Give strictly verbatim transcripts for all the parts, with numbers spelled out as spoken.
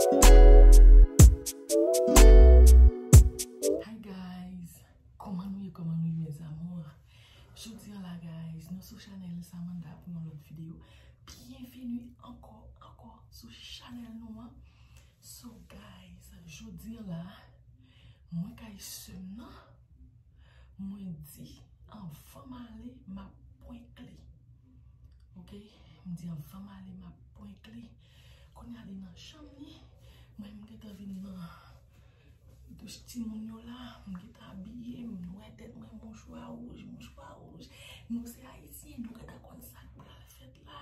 Hi guys, kòman nou ye, kòman nou ye, mes amours? Jodi a la, guys, nou sou chanèl Samantha pou yon lòt videyo. Byenveni ankò, ankò sou chanèl nou an. So, guys, jodi a la, mwen kay sè m nan, mwen di, anvan m ale, m ap prank li. Oke? M di, anvan m ale, m ap prank li. Kounye a li nan chanm li, mwen, m gentan vin nan douch timoun yo la, m gentan abiye, m wè tèt mwen, mouchwa wouj, mouchwa wouj. Nou se Ayisyen, nou gentan konn sa k pral fèt la.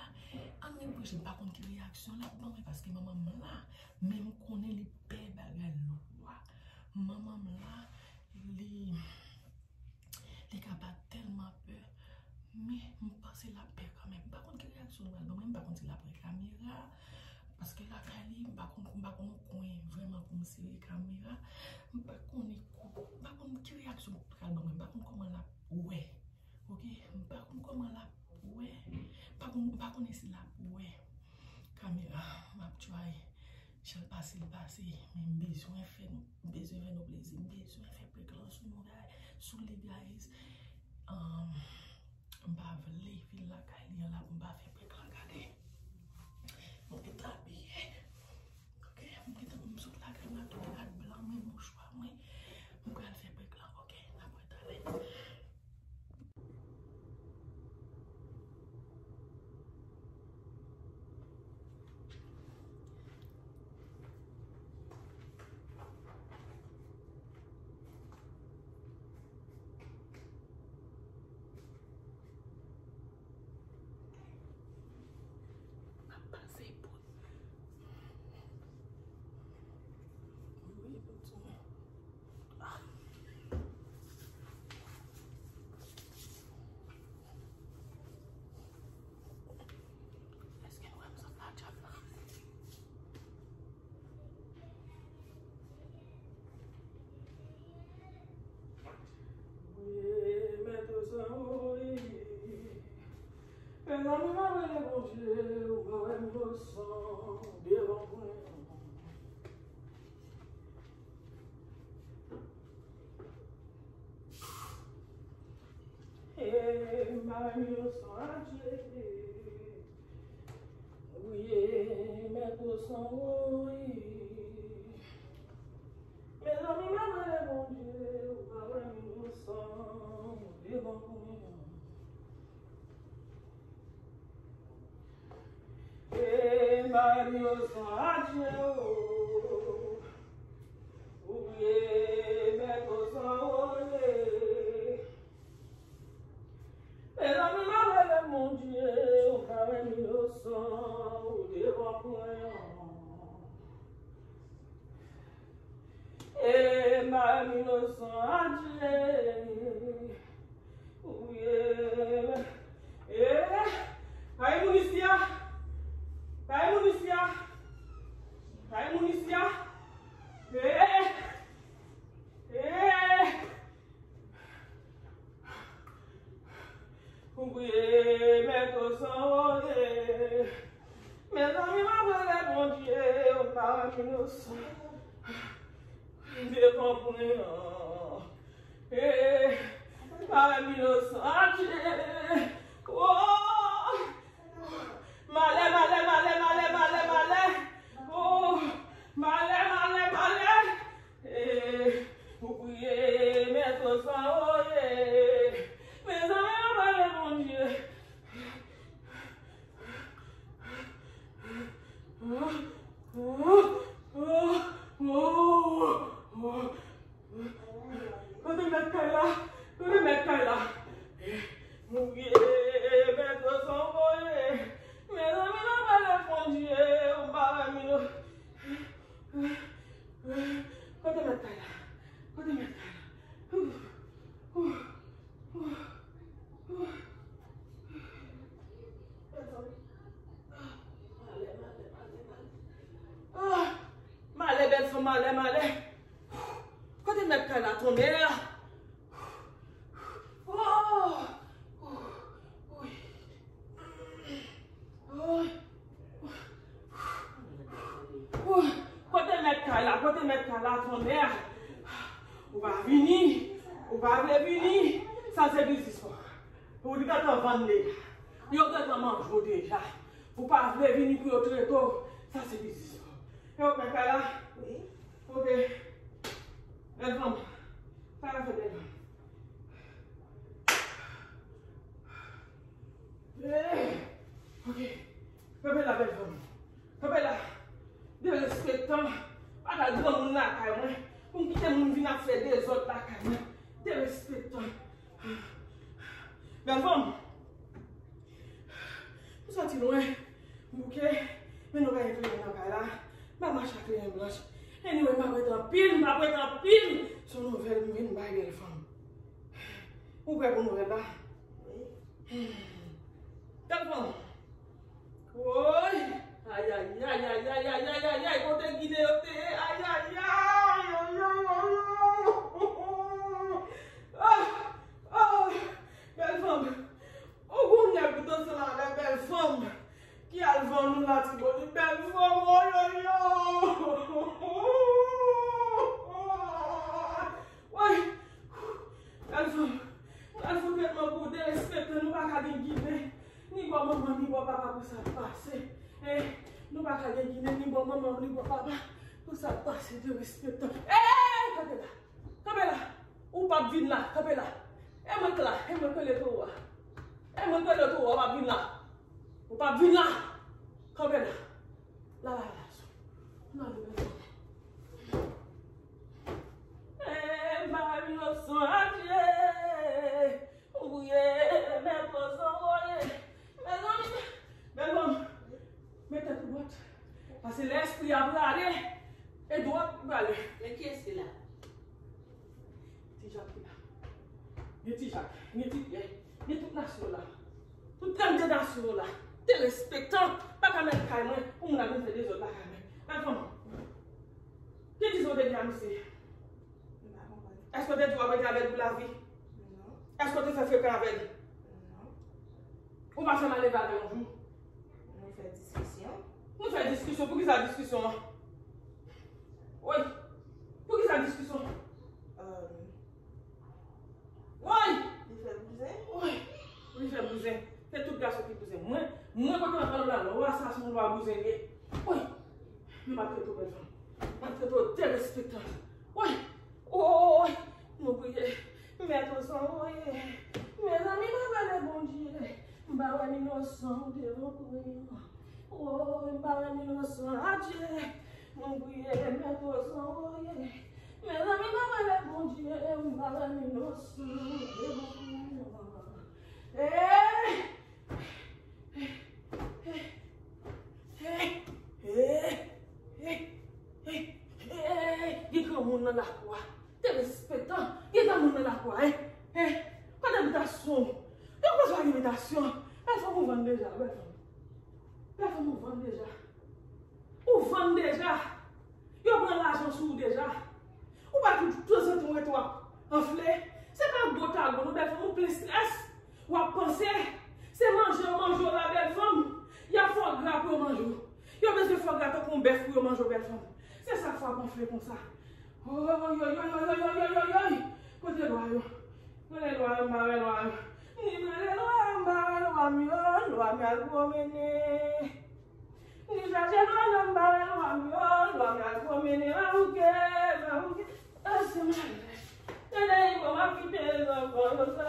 Ann rebranche, m pa konn ki reyaksyon l ap ban mwen, paske manman m la, men m konnen li pè bagay lwa. Manman m la, li, li ka pa tèlman pè, men m panse l ap pè kanmenm. M pa konn ki reyaksyon l pral ban mwen, m pa konn si l ap wè kamera, paske lakay li, m pa konn, m pa konn yon kwen vrèman pou m sere kamera. M pa konnen kou, m pa konn ki reyaksyon l pral ban mwen, m pa konn kòman l ap wè. Oke, m pa konn kòman l ap wè. M pa konn, m pa konnen si l ap wè kamera. M ap try. Jan l pase, l pase. Men m bezwen fè nou, m bezwen fè nou plezi. M bezwen fè prank lan sou nou, guys. Sou li, guys. Um, m pa vle vin lakay li an la pou m pa fè prank lan, gade. Mwen gentan abiye. Oke, mwen gentan, m sot lakay mwen, tou rad blan mwen, mouchwa mwen. Mwen pral fè prank lan, oke, n ap wè talè. M ap pase bout. Wi, bout tou. Ah. Èske nou wè m sot la djab la? Wi, mèt Osan, wi. Mezanmi, m ap rele Bondye, ou pa wè m inosan devan pwen an. E, m pa wè m inosan, adye. Wi, mèt Osan, wi. Mezanmi, m ap rele Bondye, ou pa wè m inosan devan pwen an. E, m inosan, adye, o. Ou ye, mèt Osan, o, ye. Mezanmi, m ap rele Bondye, ou pa wè m inosan, ou devan pwen an. E, m inosan, adye. Ou ye. E, pa gen moun isi a. Pa gen moun isi a. Pa gen moun isi a. E. E. Ou ye, mèt Osan, o, ye. Mezanmi, m ap rele Bondye, ou pa wè m inosan. Devan pwen an. E, pa wè m inosan. Adye. O! Malè, malè, malè, malè, malè, malè. O! Malè, malè, malè. E, ou ye, mèt Osan, o, ye. Mezanmi, m ap rele Bondye. Kote mèt kay la? Kote mèt kay la? Mouye, mèt Osan voye. Mezanmi, m ap rele Bondye, m pa wè Milo. Kote mèt kay la? Kote mèt kay la? Malè, malè, malè, malè. Ah! Malè, bèl fanm, malè, malè. Kote mèt kay la, tonnè? Oh! Oh! Oh! Oh! Oh! Kot Ala kote mèt kay la, tonnè. Ou pa vini, ou pa vle vini, sa se biznis ou. Ou li gentan vann deja. Yo gentan manje w deja. Ou pa vle vini pou yo trete w, sa se biznis ou. Yo, mèt kay la? Wi. Ok. Bèl fanm. Sa ka fè bèl fanm. Eh, ok. Kanpe la, bèl fanm. Kanpe la. Derespektan. Pa ka granmoun lakay mwen. Pou m kite moun vin ap fè dezòd lakay mwen. Derespektan. Bèl fanm. M soti lwen. Bouke. Men nou pa gen kleren nan kay la. M pa mache ak kleren blanch. Anyway, m pa prete anpil, m pa prete anpil. Se yon nouvèl m vin bay bèl fanm. Ou prè pou nouvèl la? Wi. Telefòn. Woy! Ayayay, ayayay, ayayay, kote ginen yo te ye? Ayayay, ayayay, ayayay. Ah! Ah! Bèl fanm. Ou gon nèg ou danse la avè bèl fanm. Ki al vann ou Latibonit, bèl fanm, oyoyo! Woy! Bèl fanm, bèl fanm tèlman pou derespektan, nou pa ka gen ginen, ni bò manman, ni bò papa pou sa pase. Eh, nou pa ka gen ginen, ni bò manman, ni bò papa pou sa pase, derespektan. Eh, kanpe la! Kanpe la! Ou p ap vin la, kanpe la! E mwen k la, e mwen k rele towo a. E mwen k rele towo a, w ap vin la. Ou p ap vin la. Kanpe la. La, la, la, la. Nan, nan, nan. Eh, m pa wè m inosan, adye. Ou ye, mèt Ozan, ou ye. Mezanmi, bèl fanm, met tèt ou dwat. Paske lè espri a prale, e dwat li prale. Men kiyès ki la? Ti Jak ki la. Gen Ti Jak, gen Ti Pyè, gen tout nasyon la. Tout trannde nasyon la. Derespektan, pa ka mèt kay mwen, pou moun ap vin fè dezòd lakay mwen. Bèl fanm, ki dizon w te gen a misye? M pa konprann. Èske w te di w ap rete avè l pou lavi? Non. Èske w te fè frekan avè l? Non. Ou pa fè maleve avè l yon jou? Nou fè diskisyon. Nou fè diskisyon? Poukisa diskisyon an? Woy! Poukisa diskisyon? Euh, Woy! Li fè bouzen? Woy! Li fè bouzen. Se tout gason ki bouzen. Mwen, mwen kote m ap pale w la, lwa sa se yon lwa bouzen li ye. Woy! Men maltrete w bèl fanm. Maltrete w derespektan. Woy! Woy! Nou priye. Mèt Ozan, woy! Mezanmi, m pa pale Bondye. M pa wè m inosan ou devan kwen. Woy, m pa wè m inosan. Adye! Nou priye, mèt Ozan, woy! Mezanmi, m pa pale Bondye, m pa wè m inosan. Eh! Gen granmoun nan lakou a. Derespektan. Gen granmoun nan lakou a, en? En? Kote bitasyon? Yo bezwen gen bitasyon. Bèl fanm ou vann deja, bèl fanm. Bèl fanm ou vann deja. Ou vann deja. Yo pran lajan sou ou deja. Ou pa tout, tout tanzantan w rete w ap anfle. Se pa gwo tago non, bèl fanm, ou plen estrès. W ap panse. Se manje yo manje w la, bèl fanm. Y ap fè w gra pou yo manje w. Yo bezwen fè w gra tankou yon bèf pou yo manje w, bèl fanm. Se sa k fè w ap anfle konsa. Oyoyoyoyoyoyoyoyoy. Kote lwa yo? Rele lwa yo, m pa wè lwa yo. Ni rele lwa yo, m pa wè lwa m yo. Lwa m al pwomennen. Ni chache lwa m, m pa wè lwa m yo, lwa m al pwomennen, mabouke, mabouke. Ase malè. Tande, bon, m ap kite zanfan yo sa.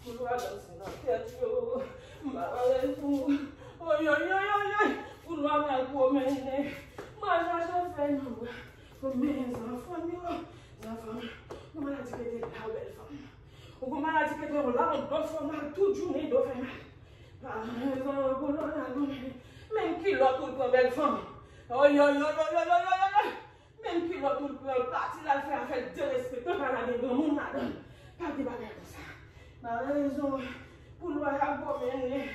Pou lwa danse nan tèt yo. M pa wè lè tou. Oyoyoyoyoy. Pou lwa m al pwomennen. M al chache fèy nan bwa. Men zanfan m yo. Zanfan m. Bon, maladi kete la, bèl fanm. Ou gon maladi ki te yon la, yon do fè w mal, tout jounen do fè mal. Ah, rezon pou lò la, non, men, menm kilòt ou l pran, bèl fanm. Oyoyoyoyoyoyoyoy. Menm kilòt ou l pran, l pati la, l fè afè l derespektan, pa lage granmoun ladan l. Pa gen bagay konsa. Ba rezon pou lwa y ap gwo mennen.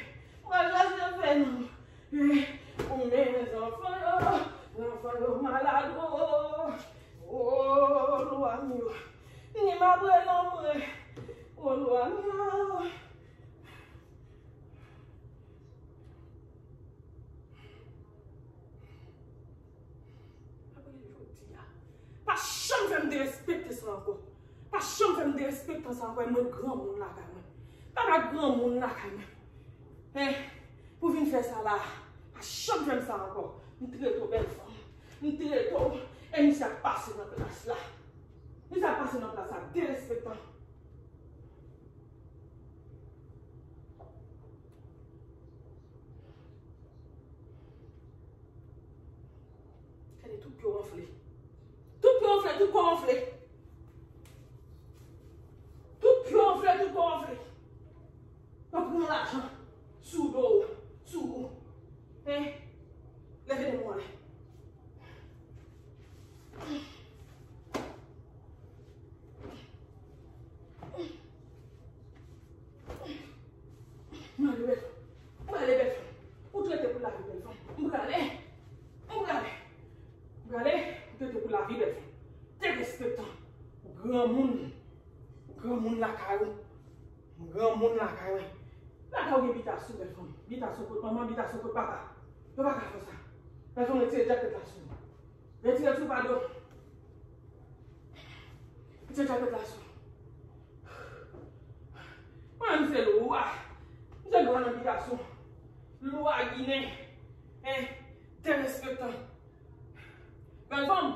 Mwen chache fè non. Eh, ou men zanfan yo, zanfan yo malad, oh, oh, lwa m yo. Ni m ap rele anmwe. O lwa m yo. Apre jodi a, Derespekte sa ankò. Pa janm fè m derespektan sa ankò, e mwen granmoun lakay mwen. Pa ka granmoun lakay mwen. Hein? Pou vin fè sa la. Pa janm fè m sa ankò. M trete w bèl fanm. M trete w. E misye ap pase nan plas la. Misye ap pase nan plas la. Derespektan. Gade tout pye w anfle. Tout pye w anfle, tout kò w anfle. Tout pye w anfle, tout kò w anfle. Yo pran lajan sou do w, sou ou. Hein? Leve men w anlè. M ale bèl fanm. M ale bèl fanm. Ou trete pou lavi bèl fanm. M prale. M prale. M prale. Ou trete pou lavi bèl fanm. Derespektan. Ou granmoun. Ou granmoun lakay ou. Ou granmoun lakay ou. Lakay ou gen bitasyon bèl fanm. Bitasyon kot manman, bitasyon kot papa. Yo pa ka fè sa. Bèl fanm, retire djak tèt la sou ou. Retire tou pado. Retire djak tèt la sou. Mwen menm se lwa. M se lwa nan bitasyon. Lwa ginen. Hein? Derespektan. Bèl fanm.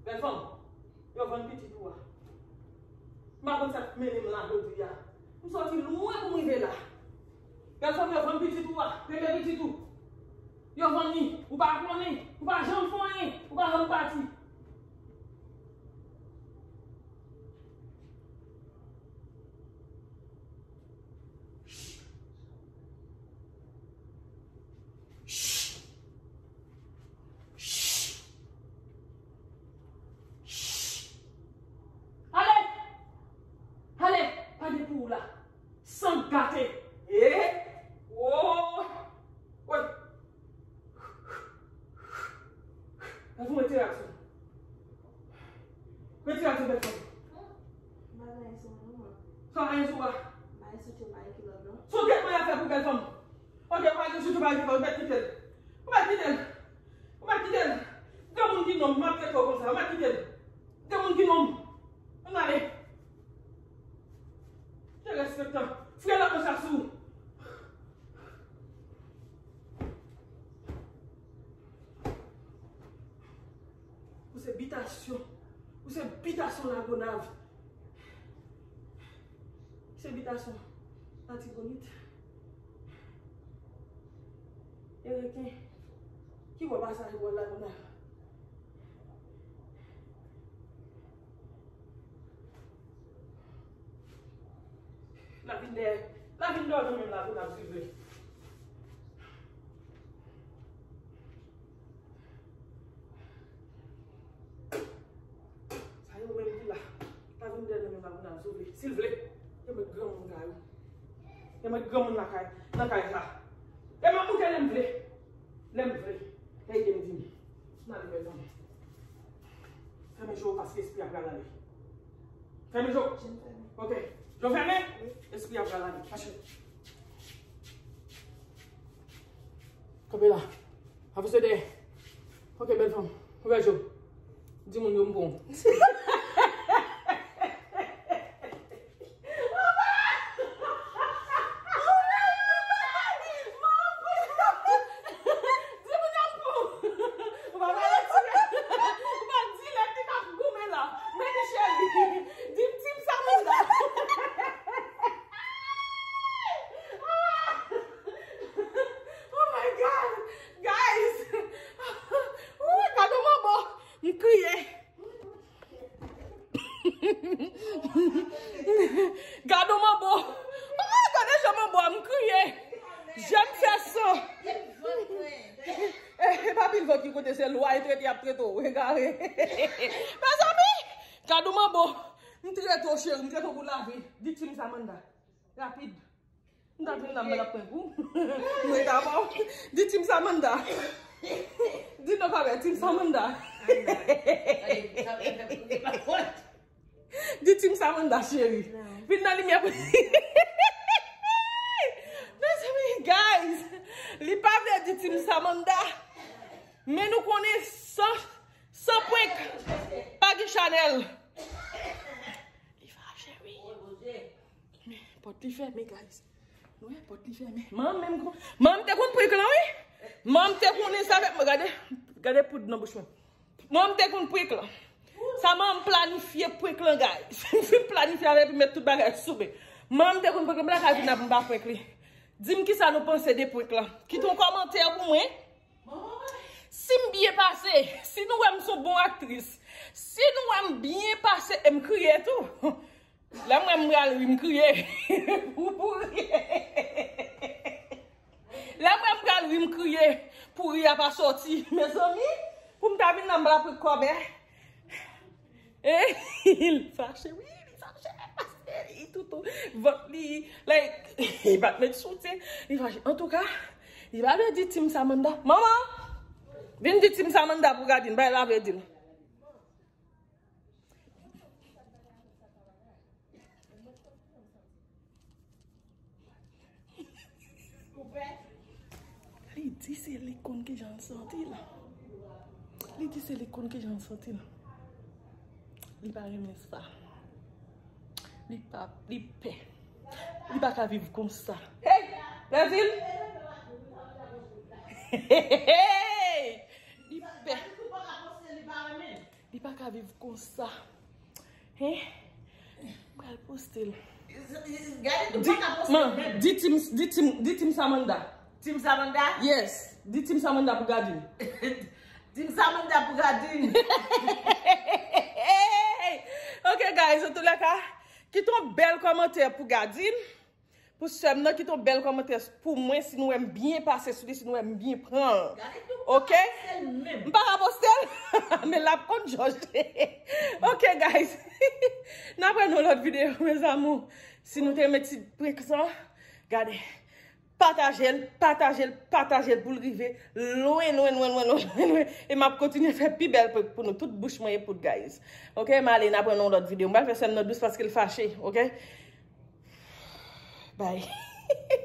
Bèl fanm. Yo vann pitit ou a. M pa konn sa k mennen m la jodi a. M soti lwen pou m rive la. Bèl fanm, yo vann pitit ou a. Renmen pitit ou. Yo vann li. Ou pa konnen. Ou pa janm fè anyen. Ou pa janm pati. Ale! Ale! Pa gen pou ou la. San gate. E! Wo! Woy! Bèl fanm, retire ak sou. Retire ak sou, bèl fanm. M pa gen anyen sou mwen non, man. Sa anyen sou a? M pa gen soutyen, m pa gen kilòt non. Sou tèt mwen ap fè pou bèl fanm. Ok, ou pa gen soutyen, ou pa gen kilòt, ou mèt kite l. Ou mèt kite l. Ou mèt kite l. Granmoun ki nonm, m ap trete w konsa, ou mèt kite l. Granmoun ki nonm. Ann ale. Derespektan. Fre lòt konsa sou. Ou se bitasyon. Ou se bitasyon Lagonav. Ou se bitasyon Latibonit. E reken. Ki bò pasaj ou al Lagonav? L ap vin dèyè. L ap vin dèyè nou menm la pou n ap swiv li. Sa yo menm ki la. L ap vin dèyè nou menm la pou n ap swiv li. Si l vle, yo met granmoun kay ou. Yo met granmoun lakay, nan kay sa. E m ap moute lè m vle. Lè m vle. Lè ide m di m. N ale bèl zanmi. Fèmen je w paske espri a pral ale. Fèmen je w. Je m fèmen. Ok. Je w fèmen? Wi. Espri a pral ale. Mache. Kanpe la. Avanse dèyè. Ok, bèl fanm. Ouvè je w. Di moun yo m pran w. Di moun yo m pran w. Ou pa pale di. Ou pa di lè ki t ap goumen la. Men li cheri. Di m Team Samantha. Oh my God! Guys! Ooh, gade manbo! M kriye! Gade manbo! Oh, gade jan manbo a, m kriye! Je m fè san! Eh, e pa pil vant ki kote se lwa e trete y ap trete w, egare! Mezanmi! Gade manbo! M trete w cheri, m trete w pou lavi. Di Team Samantha. Rapid. M ta di m nan mwen ap pran kou. Mwen ta bon. Di Team Samantha. Di non pa wè, Team Samantha. Di Team Samantha, cheri. Vin nan limyè pou. Mezanmi, guys. Li pa vle di Team Samantha. Men nou konnen san, san prank. Pa gen chanèl. Li fache, wi. Men, pòt li fèmen, guys. Nou wè, pòt li fèmen. Manman m kon-, manman m te konn prank lan, wi. Manman m te konnen sa avèk mwen. Gade, gade poud nan bouch mwen. Manman m te konn prank lan. Sa manman m planifye prank lan, guys. M fin planifye avè epi met tout bagay sou men. Manman m te konn prank lan, m pa ka vin ap m pa prank li. Di m kisa nou panse de prank lan. Kite yon kòmantè pou mwen. Si m byen pase, si nou wè m son bon aktris, si nou wè m byen pase e m kriye tou. Lè m wè m pral ri, m kriye. Pou, pou ri. Lè m wè m pral ri, m kriye. Pou ri a pa sòti. Mezanmi, pou m ta vin la, m pral pran kòbè. Eh, li fache, wi, li fache. Paske li toutou. Vant li, like, li pa t met soutyen. Li fache. Antouka, li pa vle di Team Samantha. Manman, vin di Team Samantha pou Gadin. Bay la vle di l. Li di se li konn kijan l santi l. Li di se li konn kijan l santi l. Li pa renmen sa. Li pa, li pè. Li pa ka viv konsa. Hey! Brazil! Hey! Li pè. Li pa ka viv konsa. Hein? M pral poste l. Gade, nou pa ka poste l menm. Di Team, di Team, di Team Samantha. Team Samantha? Yes. Di Team Samantha pou Gadin. Team Samantha pou Gadin. Ok, guys, an tou lè ka, kite yon bèl kòmantè pou Gadin. Pou sè m nan, kite yon bèl kòmantè pou mwen si nou wè m byen pase sou li, si nou wè m byen pran l. Ok? M pa ka poste l, men l ap konn jòj. Ok, guys. N ap wè nan lòt videyo, mes amours. Si nou te renmen ti prank sa, gade. Pataje l, pataje l, pataje l pou l rive lwen, lwen, lwen. E m ap kontinye fè pi bèl prank pou nou. Tout bouch mwen e poud, guys. Ok, m ale, n ap wè nan lòt videyo. M pral fè sè m nan dous paske l fache, ok? Bye.